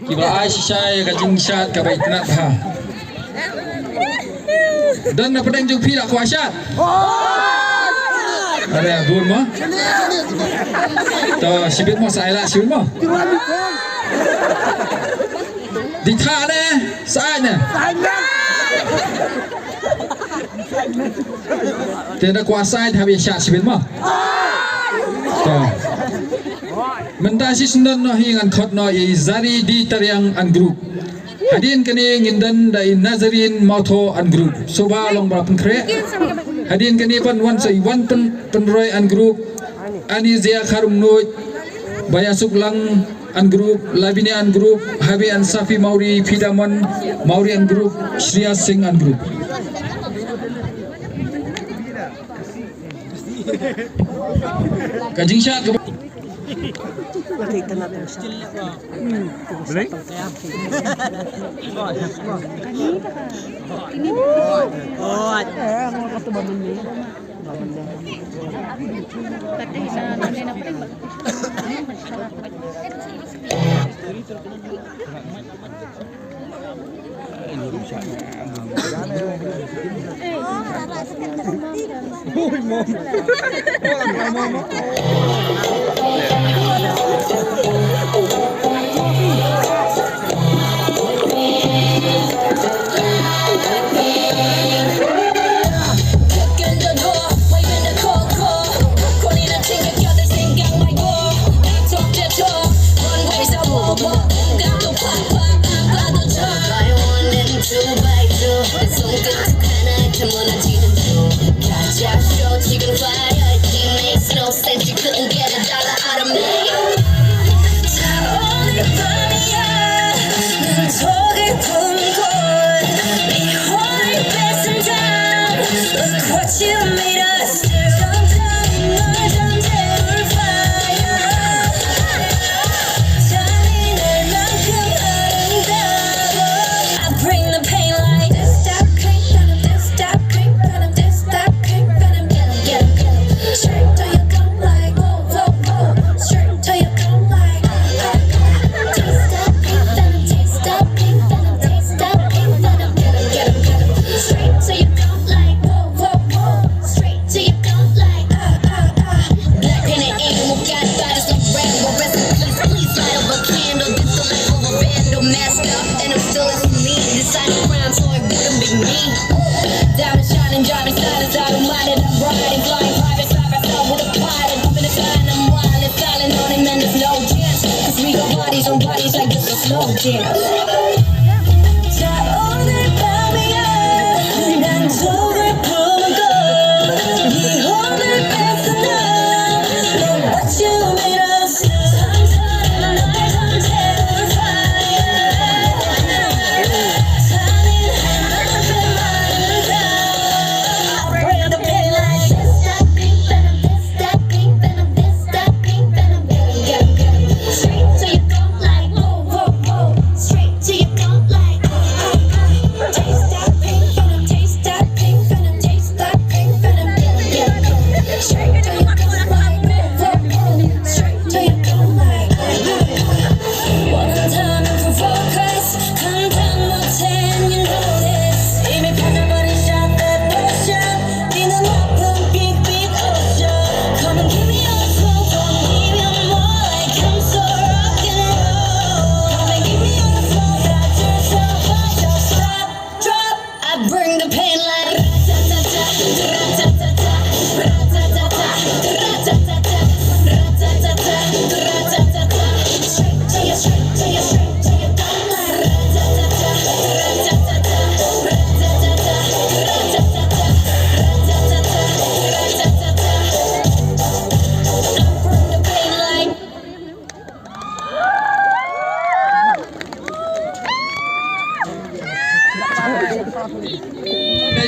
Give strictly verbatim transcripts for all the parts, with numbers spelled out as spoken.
Kiba ai shisha ïa ka jingshad kaba itynnad bha. Don na pdeng jong phi la kwah shad? Are bun mo. To shibit mo, sa ai la shibit mo. Di tha ne sa ai ne. Te da kwah sa ai, hap ïa shad shibit mo. To. Mynta shi snem noh hi ngan khot noh ïa i Zari D Tariang and group. Hadien kane ngin don da i Nazarene Mawthoh and group. Soba long ba pynkhreh. Hadien kane ban wan sa i Wan Pyn-, Pynroi and group. Anizia Kharumnuid. Baya Suklang and group. Lavinia and group. Habi and Safi Mawri. Pidamon Mawri and group. Shreya Singh and group. Ka jingshad ka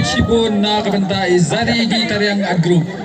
Shibun na ka bynta i Zari D Tariang and group.